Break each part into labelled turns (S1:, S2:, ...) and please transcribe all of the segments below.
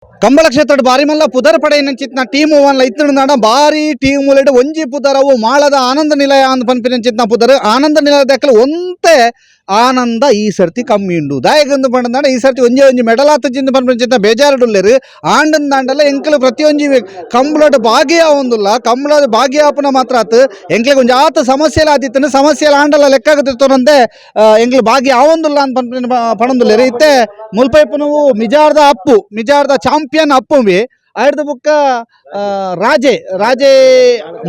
S1: Kambala ಕ್ಷೇತ್ರದ ಬಾರಿ ಮಲ್ಲ ಪುದರ್ ಪಡೆಯಿನಂಚಿತ್ನ ಟೀಮ್ ಒನ್ಲ ಇತ್ತಿನ ಬಾರಿ ಟೀಮ್ ಉಲೆಡ್ ಒಂಜಿ ಪುದರವು ಮಾಳದ ಆನಂದ ನಿಲಯ ಅಂದ್ ಪನ್ಪಿನಂಚಿತ್ನ ಪುದರ್ ಆನಂದ ನಿಲಯ ದಕ್ಕಲು ಒಂತೆ ಆನಂದ ಈ ಸರ್ತಿ ಕಮ್ಮಿ ಉಂಡು. ದಾಯಗಂದು ಪಂಡಂದಾಂಡ ಈ ಸರ್ತಿ ಒಂಜಿ ಒಂಜಿ ಮೆಡಲ್ ಆತಜಿಂದ ಪನ್ಪಿನಂಚಿತ್ನ ಬೇಜಾರುಡುಲ್ಲೆರ್. ಆಂಡಂದಾಂಡಲ ಎಂಕಲು ಪ್ರತಿಯೊಂಜಿ ಕಂಬಳಡ್ ಭಾಗಿಯಾವೊಂದುಲ್ಲ. ಕಂಬಳದ ಭಾಗಿಯಾಪನ ಮಾತ್ರ ಆತು ಎಂಕ್ಲೆಗ್ ಒಂಜಿ ಆತ ಸಮಸ್ಯೆಲ ಆದಿತ್ತನ ಸಮಸ್ಯೆಲ ಆಂಡಲ ಲೆಕ್ಕಾಗತ್ತೆ ತೋರಂದೆ ಎಂಕ್ಲು ಭಾಗಿ ಆವೊಂದುಲ್ಲ ಅಂತ ಪನ್ಪಿನ ಪಣೊಂದುಲ್ಲೆರ್. ಇತ್ತೆ ಮುಲ್ಪೈಪುನವು ಮಿಜಾರ್ದ ಅಪ್ಪು, ಮಿಜಾರ್ದ ಚಾಂಪಿಯನ್ ಅಪ್ಪುಂಬಿ ಆಯ್ದ ಬುಕ್ಕ ರಾಜೆ ರಾಜೆ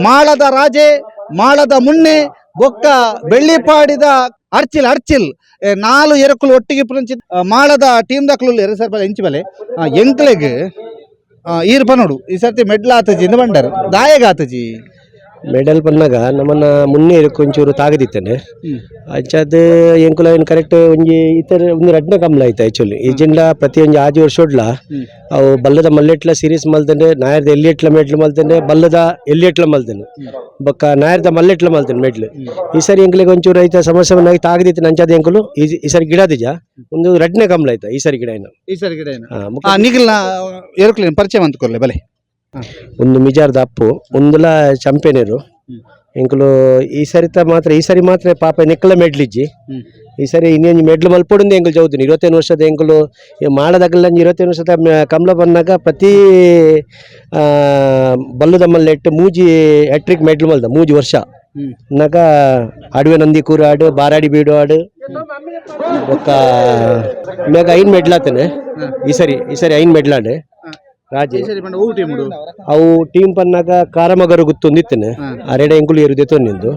S1: ಮಾಳದ ರಾಜೆ ಮಾಳದ ಮುನ್ನೆ ಬೊಕ್ಕ ಬೆಳ್ಳಿಪಾಡಿದ ಅರ್ಚಿಲ್ ಅರ್ಚಿಲ್ ನಾಲು ಎರಕುಲು ಒಟ್ಟಿಗೆ ಪುರಂಚಿ ಮಾಳದ ಟೀಮ್ ದಕ್ಲು ಸರ್ ಬಲೆ ಇಂಚಿ ಬಲೆ ಎಂಕ್ಲೆಗ್ ಈರ್ ಪನೋಡು ಈ ಸರ್ತಿ ಮೆಡ್ಲ ಆತಜಿ ಇಂದ ಬಂಡರ್ ದಾಯಗ ಆತಜಿ.
S2: ಮೆಡಲ್ ಪನ್ನಾಗ ನಮ್ಮನ್ನ ಮುನ್ನೆ ಒಂಚೂರು ತಾಗದಿತ್ತನೆ. ಅಂಚಾದ್ ಎಂಕುಲ ಏನು ಕರೆಕ್ಟ್ ಒಂಜಿ ಇತರ ಒಂದು ರಡ್ನ ಕಮ್ಲ ಆಯ್ತು ಆಕ್ಚುಲಿ. ಈ ಪ್ರತಿಯೊಂಜಿ ಆಜಿ ವರ್ಷೊಡ್ಲ ಅವು ಬಲ್ಲದ ಮಲ್ಲೆಟ್ಲ ಸೀರೀಸ್ ಮಲ್ತಂಡೆ, ನಾಯರ್ದ ಎಲ್ಲಿಟ್ಲ ಮೆಡ್ಲ್ ಮಲ್ತಂಡೆ, ಬಲ್ಲದ ಎಲ್ಲಿಟ್ಲ ಮಲ್ತಂಡೆ, ಬೊಕ್ಕ ನಾಯರ್ದ ಮಲ್ಲೆಟ್ಲ ಮಲ್ತಂಡೆ ಮೆಡ್ಲ್. ಈ ಸರಿ ಎಂಕ್ಲೆಗ್ ಒಂಚೂರು ಐತ ಸಮಸ್ಯೆ ಬಂದಾಗ ತಾಗದಿತ್ತು. ಅಂಚಾದ ಎಂಕುಲು ಈ ಈ ಸರಿ ಗಿಡ ದಿಜ ಒಂದು ರಡ್ನೆ ಕಮ್ಲ ಆಯ್ತಾ ಈ ಸರಿ ಗಿಡ ಏನು.
S1: ಈ ಸರಿ ಗಿಡ
S2: ಬೊಕ್ಕ
S1: ನಿಗಲ್ನ ಎರಕುಲಿನ ಪರಿಚಯ ಮಂತ್ಕೊರ್ಲೆ ಬಲೆ.
S2: ಒಂದು ಮಿಜಾರ್ದ ಅಪ್ಪು, ಒಂದುಲ ಚಂಪೆನೇರು. ಎಂಕುಲು ಈ ಸರಿತ ಮಾತ್ರ ಈ ಸರಿ ಮಾತ್ರ ಪಾಪ ನೆಕ್ಕಲ ಮೆಡ್ಲಿಜ್ಜಿ. ಈ ಸರಿ ಇನ್ನೊಂದು ಮೆಡ್ಲು ಮಲ್ಪೊಡುಂದು ಎಂಕುಲು ಚೌತಿನಿ. 25 ವರ್ಷದ ಎಂಕುಲು ಮಾಡದಾಗಲ್ಲ. 25 ವರ್ಷದ ಕಮಲ ಬಂದಾಗ ಪ್ರತಿ ಬಲ್ಲುದ ಮಲ್ಲೆಟ್ಟು ಮೂಜಿ hat trick medal ಮಲ್ದ ಮೂಜಿ ವರ್ಷ. ನಗ ಅಡುವೆ ನಂದಿ ಕೂರು ಆಡು, ಬಾರಾಡಿ ಬೀಡು ಆಡು, ಬೊಕ್ಕ ಮ್ಯಾಗ ಐನ್ ಮೆಡ್ಲಾತನೆ. ಈ ಸರಿ ಈ ಸರಿ ಐನ್ ಮೆಡ್ಲಾಡೆ ರಾಜೆ.
S1: ಈ ಸರಿ ಪಂಡ ಓ ಟೀಮ್?
S2: ಅವು ಟೀಮ್ ಪನ್ನಾಗ ಕಾರಮಗರು ಗುತ್ತೊಂದಿತ್ತನೆ. ಅರೆಡೆ ಎಂಕುಲು ಏರುದೆ ತೊಂದಿಂದು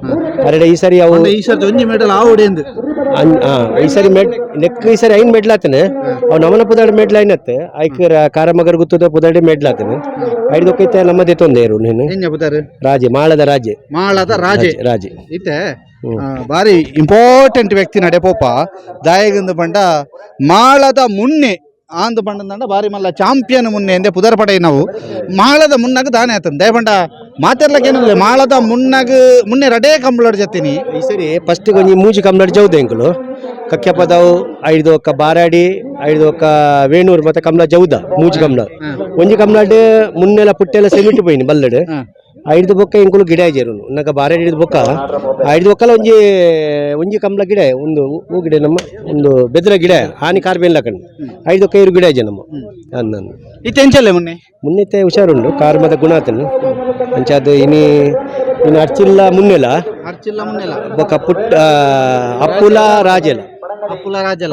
S2: ಅರೆಡೆ ಈ ಸರಿ ಅವು.
S1: ಈ ಸರ್ತಿ ಒಂಜಿ ಮೆಡಲ್ ಆವೊಡೆಂದು.
S2: ಈ ಸರಿ ಮೆಡ್ ನೆಕ್ ಈ ಸರಿ ಐನ್ ಮೆಡ್ಲಾತನೆ. ಅವು ನಮನ ಪುದಾಡ ಮೆಡ್ಲ ಐನತ್ತೆ. ಐಕ್ ಕಾರಮಗರು ಗುತ್ತದ ಪುದಾಡೆ ಮೆಡ್ಲಾತನೆ. ಐದೊಕ್ಕೈತೆ ನಮ್ಮದೇ ತೊಂದೇರು ನೀನು.
S1: ಎಂಜ ಪುದಾರು?
S2: ರಾಜೆ, ಮಾಳದ ರಾಜೆ.
S1: ಮಾಳದ ರಾಜೆ.
S2: ರಾಜೆ.
S1: ಇತ್ತೆ ಬಾರಿ ಇಂಪಾರ್ಟೆಂಟ್ ವ್ಯಕ್ತಿ ನಡೆ ಪೋಪ. ದಾಯಗಂದು ಪಂಡ ಮಾಳದ ಮುನ್ನೆ ಆಂದು ಪಂಡಂದಂಡ ಬಾರಿ ಮಲ್ಲ ಚಾಂಪಿಯನ್ ಮುನ್ನೆ ಎಂದೆ ಪುದರ್ ಪಡೈ. ನಾವು ಮಾಳದ ಮುನ್ನಾಗ ದಾನೆ ಆತನ್ ದಯಪಂಡ ಮಾತಾಡ್ಲಕ್ಕೆ ಮಾಳದ ಮುನ್ನಾಗ ಮುನ್ನೆ ರಡೇ ಕಂಬಳಡ್ ಜತ್ತಿನಿ.
S2: ಈ ಸರಿ ಫಸ್ಟ್ ಒಂಜಿ ಮೂಜಿ ಕಮ್ಲಡ್ ಜೌದೆ ಎಂಕುಲು. ಕಕ್ಕೆಪದವು ಐದು ಒಕ್ಕ ಬಾರಾಡಿ, ಐದು ಒಕ್ಕ ವೇಣೂರು ಮತ್ತೆ ಕಮ್ಲ ಜೌದ ಮೂಜಿ ಕಮ್ಲ. ಒಂಜಿ ಕಮ್ಲಾಡ್ ಮುನ್ನೆಲ ಪುಟ್ಟೆಲ್ಲ ಸೆಮಿಟ್ ಪೋಯಿನಿ ಬಲ್ಲಡ್. ಐದು ಬೊಕ್ಕ ಎಂಕುಲು ಗಿಡ ಜೇರುನು ನಕ ಬಾರಾಡಿ ಹಿಡಿದು ಬೊಕ್ಕ ಐದು ಬೊಕ್ಕಲ ಒಂಜಿ ಒಂಜಿ ಕಮ್ಲ ಗಿಡ ಒಂದು ಹೂ ಗಿಡ ನಮ್ಮ ಒಂದು ಬೆದ್ರ ಗಿಡ ಆನಿ ಕಾರ್ಬೇನ್ ಲಕಂಡ್ ಐದು ಒಕ್ಕ ಇರು ಗಿಡ ಇಜೆ ನಮ್ಮ ಅಂದ.
S1: ಇತ್ತೆ ಎಂಚಲ್ಲೆ ಮುನ್ನೆ?
S2: ಮುನ್ನೆತ್ತೆ ಹುಷಾರುಂಡು. ಕಾರ್ ಮತ್ತೆ ಗುಣಾತನು ಅಂಚಾದ ಇನಿ ಇನ್ನು ಅರ್ಚಿಲ್ಲ ಮುನ್ನೆಲ.
S1: ಅರ್ಚಿಲ್ಲ ಮುನ್ನೆಲ.
S2: ಬೊಕ್ಕ ಪುಟ್ಟ ಅಪ್ಪುಲ ರಾಜೆಲ.
S1: ಅಪ್ಪುಲ ರಾಜಲ.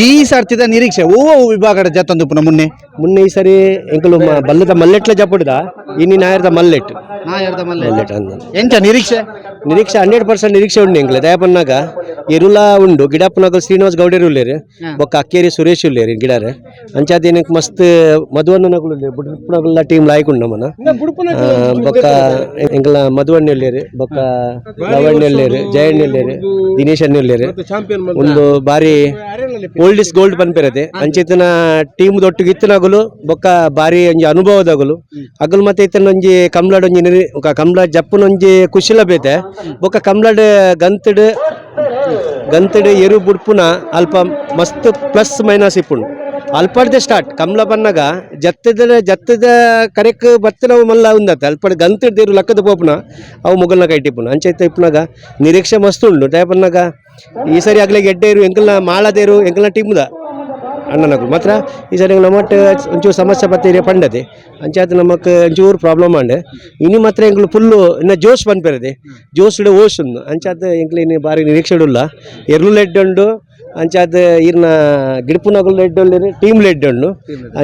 S1: ಈ ಸರ್ತಿದ ನಿರೀಕ್ಷೆ ಓ ವಿಭಾಗದ ಜತ್ತೊಂದು ಪುನಃ ಮುನ್ನೆ?
S2: ಮುನ್ನೆ ಈ ಸರಿ ಎಂಕುಲು ಬಲ್ಲದ ಮಲ್ಲೆಟ್ಲ ಜಪುಡ್ದ ಇನಿ ನಾಯರ್ದ ಮಲ್ಲೆಟ್.
S1: ನಾಯರ್ದ
S2: ಮಲ್ಲೆಟ್ ಅಂದ.
S1: ಎಂಚ ನಿರೀಕ್ಷೆ?
S2: ನಿರೀಕ್ಷೆ 100% ನಿರೀಕ್ಷೆ ಉಂಡು ಎಂಕ್ಲೆ. ದಯಪನ್ನಾಗ ಎರುಲ ಉಂಡು. ಗಿಡಪ್ಪನಾಗ ಶ್ರೀನಿವಾಸ್ ಗೌಡರು ಉಲ್ಲೇರು, ಬೊಕ್ಕ ಅಕ್ಕೇರಿ ಸುರೇಶ್ ಉಲ್ಲೇರು ಗಿಡಾರೆ. ಅಂಚಾದ ಏನಕ್ಕೆ ಮಸ್ತ್ ಮಧುವಣ್ಣನಗುಲು ಉಲ್ಲೇರು. ಬುಡುಪುನಗುಲ ಟೀಮ್ ಲಾಯ್ಕ್ ಉಂಡು ನಮ್ಮನ. ಬೊಕ್ಕ ಎಂಕಲ ಮಧುವಣ್ಣ ಉಲ್ಲೇರು, ಬೊಕ್ಕ ಲವಣ್ಣ ಉಲ್ಲೇರು, ಜಯಣ್ಣ ಉಲ್ಲೇರು, ದಿನೇಶ್ ಅಣ್ಣ ಉಲ್ಲೇರು. ಒಂದು ಬಾರಿ old is gold ಪನ್ಪಿರದೆ. ಅಂಚಿತನ team ದೊಟ್ಟಿಗೆ ಇತ್ತನಗುಲು ಬೊಕ್ಕ ಬಾರಿ ಒಂಜಿ ಅನುಭವದಗುಲು ಅಗಲು. ಮತ್ತೆ ಇತ್ತನ ಒಂಜಿ ಕಮ್ಲಾಡ್ ಒಂಜಿ ಕಮ್ಲ ಜಪ್ಪುನ ಒಂಜಿ ಕುಶಿಲ ಬೇತೆ. ಬೊಕ್ಕ ಕಮ್ಲಾಡ್ ಗಂತಡ್ ಗಂತಡ್ ಎರು ಬುಡ್ಪುನ ಅಲ್ಪ ಮಸ್ತ್ ಪ್ಲಸ್ ಮೈನಸ್ ಇಪ್ಪುಂಡು. ಅಲ್ಪಡ್ದೆ ಸ್ಟಾರ್ಟ್ ಕಮ್ಲ ಬನ್ನಗ ಜತ್ತದ ಜತ್ತದ ಕರೆಕ್ ಬತ್ತನವು ಮಲ್ಲ ಉಂದತ್ತ. ಅಲ್ಪಡ್ ಗಂತಡ್ ಎರು ಲಕ್ಕದ ಪೋಪುನ ಅವು ಮುಗಲ್ನ ಕೈಟಿಪ್ಪುನ. ಅಂಚೈತ ಇಪ್ಪುನಾಗ ನಿರೀಕ್ಷೆ ಮಸ್ತ್ ಉಂಡು. ದಯಪನ್ನಾಗ ಈ ಸರಿ ಆಗ್ಲೇ ಗೆಡ್ಡೇರು ಎಂಕಲ್ನ ಮಾಳದೇರು ಎಂಕಲ್ನ ಟೀಮ್ದ ಅಣ್ಣನಗಳು ಮಾತ್ರ. ಈ ಸರಿ ನಮ್ಮಟ್ ಒಂಚೂರು ಸಮಸ್ಯೆ ಬತ್ತೀರಿ ಪಂಡದೆ. ಅಂಚಾದ ನಮಕ್ ಒಂಚೂರು ಪ್ರಾಬ್ಲಮ್ ಆಂಡ್. ಇನಿ ಮಾತ್ರ ಎಂಕುಲು ಫುಲ್ಲು ಇನ್ನ ಜೋಶ್ ಪನ್ಪೆರದೆ, ಜೋಶ್ ಓಶ್ ಉಂದು. ಅಂಚಾದ ಎಂಕ್ಲು ಇನ್ನು ಬಾರಿ ನಿರೀಕ್ಷೆ ಉಲ್ಲ. ಎರ್ಲು ಲೆಡ್ ಉಂಡು. ಅಂಚಾದ ಈರ್ನ ಗಿಡಪುನಗುಲು ಲೆಡ್ ಉಲ್ಲೇರು, ಟೀಮ್ ಲೆಡ್ ಉಂಡು.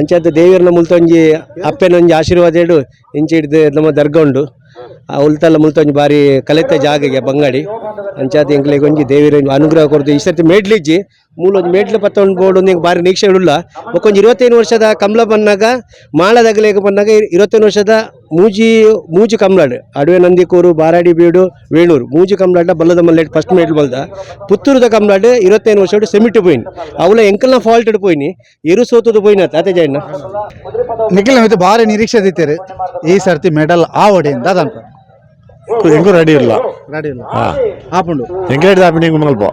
S2: ಅಂಚಾದ ದೇವಿಯರ್ನ ಮುಲ್ತೊಂಜಿ ಅಪ್ಪೆನೊಂಜಿ ಆಶೀರ್ವಾದ ಇಡು. ಇಂಚ ಹಿಡ್ದು ನಮ್ಮ ದರ್ಗ ಉಂಡು. ಆ ಉಲ್ತಲ್ಲ ಮುಲ್ತೊಂಜಿ ಬಾರಿ ಕಲೆತ ಜಾಗೆಗೆ ಬಂಗಾಡಿ. ಅಂಚಾದ ಎಂಕ್ಲೆಗ್ ಒಂಜಿ ದೇವಿರ ಅನುಗ್ರಹ ಕೊರ್ದು ಈ ಸರ್ತಿ ಮೇಡ್ಲಿಜ್ಜಿ ಮೂಲ ಒಂಜಿ ಮೇಡ್ಲು ಪತ್ತೊಂದು ಬೋರ್ಡ್ ಒಂದು ಬಾರಿ ನಿರೀಕ್ಷೆ ಉಲ್ಲ. ಬೊಕ್ಕೊಂಜಿ 25 ವರ್ಷದ ಕಮಲ ಬನ್ನಾಗ ಮಾಳದಗಲೇಗ ಬನ್ನಾಗ 25 ವರ್ಷದ ಮೂಜಿ ಮೂಜಿ ಕಮ್ಲಾಡ್ ಅಡುವೆ ನಂದಿಕೂರು, ಬಾರಾಡಿ ಬೀಡು, ವೇಣೂರು ಮೂಜಿ ಕಮ್ಲಾಡ ಬಲ್ಲದ ಮಲ್ಲೆಟ್ ಫಸ್ಟ್ ಮೇಡ್ಲು ಬಲ್ದ. ಪುತ್ತೂರುದ ಕಮ್ಲಾಡ್ 25 ವರ್ಷ ಸೆಮಿಟ್ ಪೋಯಿನಿ. ಅವಲ ಎಂಕಲ್ನ ಫಾಲ್ಟ್ ಪೋಯಿನಿ, ಎರು ಸೋತುದು ಪೋಯಿನ ಅತೆ ಜೈನ.
S1: ನಿಖಿಲ್ ಮಿತ್ತು ಬಾರಿ ನಿರೀಕ್ಷೆ ದಿತ್ತೇರು. ಈ ಸರ್ತಿ ಮೆಡಲ್ ಆವಡೆಯಿಂದ ಅದಂತ.
S3: ಎಂಗೂ ರೆಡಿ ಇಲ್ಲ.
S1: ರೆಡಿ ಇಲ್ಲ. ಆಪುಂಡು.
S3: ಎಂಕರೇಜ್ ಆಪಿನ ಮಲ್ಪ.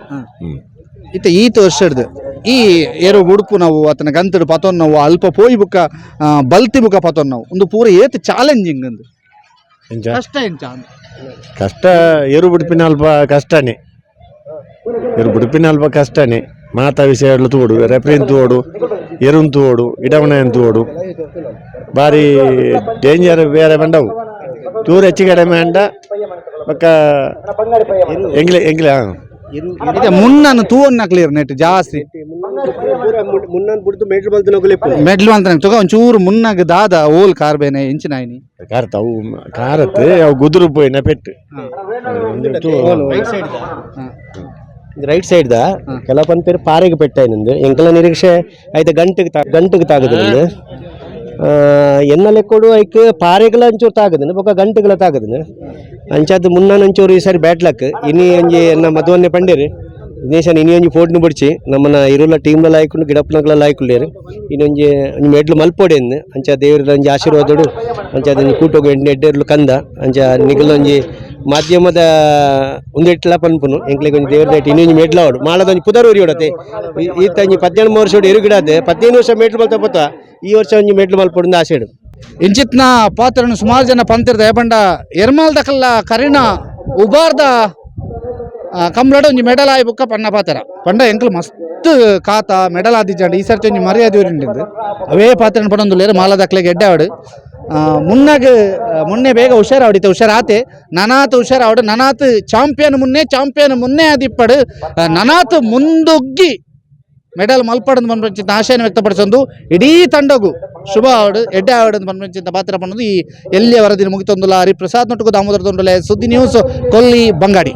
S1: ಇತ್ತೆ ಈತ ವರ್ಷಡ್ದು ಈ ಏರು ಉಡುಪು ನಾವು ಆತನ ಗಂತಡು ಪತೊನ್ನವು ಅಲ್ಪ ಪೋಯಿ ಬುಕ್ಕ ಬಲ್ತಿ ಬುಕ್ಕ ಪತೊನ್ನವು ಒಂದು ಪೂರ ಏತ್ ಚಾಲೆಂಜಿಂಗ್ ಅಂದು.
S3: ಎಂಚ?
S1: ಕಷ್ಟ ಎಂಚ ಅಂದ್?
S3: ಕಷ್ಟ, ಏರು ಬಿಡ್ಪಿನ ಅಲ್ಪ ಕಷ್ಟನೇ, ಏರು ಬಿಡ್ಪಿನ ಅಲ್ಪ ಕಷ್ಟನೇ. ಮಾತಾ ವಿಷಯಗಳು ತೋಡು, ರೆಫ್ರಿನ್ ತೋಡು, ಎರುನ್ ತೋಡು, ಗಿಡವಣೆನ್ ತೋಡು, ಬಾರಿ ಡೇಂಜರ್. ಬೇರೆ ಬಂಡವು ಚೂರು ಹೆಚ್ಚು ಕಡಿಮೆ ಅಂಡ ಬೊಕ್ಕ ಎಂಗ್ಲೆ ಎಂಗ್ಲೆ ಹಾಂ.
S1: ಇದೆ ಮುನ್ನನ್ನು ತೂವನ್ನ ಕ್ಲಿಯರ್ ನೆಟ್ ಜಾಸ್ತಿ.
S2: ಮುನ್ನನ್ ಬುಡ್ದು ಮೇಟ್ಲು ಬಲ್ತನಕುಲು.
S1: ಮೆಡ್ಲು ಅಂತ ತಗೋ, ಒಂಚೂರು ಮುನ್ನಾಗ ದಾದ ಓಲ್ ಕಾರ್ ಬೇನೆ ಎಂಚಿನಾಯಿನಿ.
S3: ಕಾರತ್ ಅವು ಕಾರತ್ ಅವು ಗುದುರು ಪೋಯಿನ ಪೆಟ್ಟು.
S2: Right side the ಕೆಲವು ಪನ್ಪೇರು ಪಾರೆಗೆ ಪೆಟ್ಟಾಯಿನಂದು. ಎಂಕಲ ನಿರೀಕ್ಷೆ ಐತ ಗಂಟೆಗೆ ಗಂಟೆಗೆ ತಾಗದು. ಎನ್ನ ಲೆಕ್ಕೋಡು ಐಕ್ ಪಾರೆಗಳ ಅಂಚೂರು ತಾಗದನು, ಬೊಕ ಗಂಟೆಗಳ ತಾಗದನು. ಅಂಚಾದ್ ಮುನ್ನನ್ ಅಂಚೂರು ಈ ಸಾರಿ ಬ್ಯಾಡ್ ಲಕ್. ಇನಿ ಒಂಜಿ ಎನ್ನ ಮಧುವನ್ನೆ ಪಂಡೇರು ದಿನೇಶನ್, ಇನಿ ಒಂಜಿ ಫೋಟ್ನು ಬುಡ್ಚಿ, ನಮ್ಮನ ಇರುಲ ಟೀಮ್ಲ ಲಾಯ್ಕೊಂಡು ಗಿಡಪ್ಪನಗಳ ಲಾಯ್ಕುಳ್ಳೇರು. ಇನ್ನೊಂಜಿ ಒಂಜಿ ಮೆಡ್ಲು ಮಲ್ಪೊಡೆ ಅಂದ್. ಅಂಚ ದೇವರ ಒಂಜಿ ಆಶೀರ್ವಾದಡು ಅಂಚ ಒಂಜಿ ಕೂಟೋಗು ಎಂಟು ಎಡ್ಡೆರ್ಲು ಕಂದ. ಅಂಚ ನಿಗಲೊಂಜಿ ಮಾಧ್ಯಮದ ಉಂದೆಟ್ಲ ಪನ್ಪುನು, ಎಂಕ್ಲೆಗ್ ಒಂಜಿ ದೇವ್ರ ದಯಟ್ ಇನ್ನೊಂಜಿ ಮೆಡ್ಲ ಆವಡು, ಮಾಳದ ಒಂಜಿ ಪುದರ್ ಉರಿಯೋಡತೆ. ಈತ ಒಂಜಿ 18 ವರ್ಷ ಎರುಗಿಡಾದೆ 15 ವರ್ಷ ಮೆಡ್ಲು ಮಲ್ತ ಪೋತ. ಈ ವರ್ಷ ಒಂಜಿ ಮೆಡ್ಲು ಮಲ್ಪೊಡು ಆಸೆ ಇಡು.
S1: ಇಂಚಿತ್ನ ಪಾತ್ರನು ಸುಮಾರು ಜನ ಪಂತಿರ್ದ ಪಂಡ ಎರ್ಮಾಲ್ ದಕಲ್ಲ ಕರಿನ ಉಬಾರ್ದ ಕಂಬ್ಲಡ್ ಒಂಜಿ ಮೆಡಲ್ ಆಯಿ ಬುಕ್ಕ ಪಣ್ಣ ಪಾತ್ರ ಪಂಡ ಎಂಕ್ಲು ಮಸ್ತ್ ಕಾತ ಮೆಡಲ್ ಆದಿಜ್ಜಂಡ ಈ ಸರ್ತಿ ಒಂಜಿ ಮರ್ಯಾದೆ ಊರಿಂಡಿಂದು. ಅವೇ ಪಾತ್ರನ ಪಡೊಂದುಲ್ಲೇರು ಮಾಲದಕ್ಲೆಗ್ ಎಡ್ಡೆ ಆವಡು. ಮುನ್ನಾಗ ಮುನ್ನೆ ಬೇಗ ಹುಷಾರಾವಡಿತೆ, ಹುಷಾರಾತೆ, ನನಾತ್ ಹುಷಾರಾವಡು. ನನಾತ್ ಚಾಂಪಿಯನ್ ಮುನ್ನೆ, ಚಾಂಪಿಯನ್ ಮುನ್ನೆ ಆದಿಪ್ಪಡು. ನನಾತ್ ಮುಂದೊಗ್ಗಿ ಮೆಡಲ್ ಮಲ್ಪಡಂದು ಪನ್ಪಂಚಿಂತ ಆಶಯನ ವ್ಯಕ್ತಪಡಿಸೊಂದು ಇಡೀ ತಂಡಗು ಶುಭ ಆವಡು, ಎಡ್ಡೆ ಆವಡು ಅಂತ ಪನ್ಪಂಚಿಂತ ಪಾತ್ರ ಪನ್ನೊಂದು ಈ ಎಲ್ಲಿಯ ವರದಿನ ಮುಗಿತೊಂದುಲ್ಲ. ಹರಿಪ್ರಸಾದ್ ನೊಟ್ಟುಗು ದಾಮೋದರ ದೊಂಡುಲೆ, ಸುದ್ದಿ ನ್ಯೂಸ್, ಕೊಲ್ಲಿ, ಬಂಗಾಡಿ.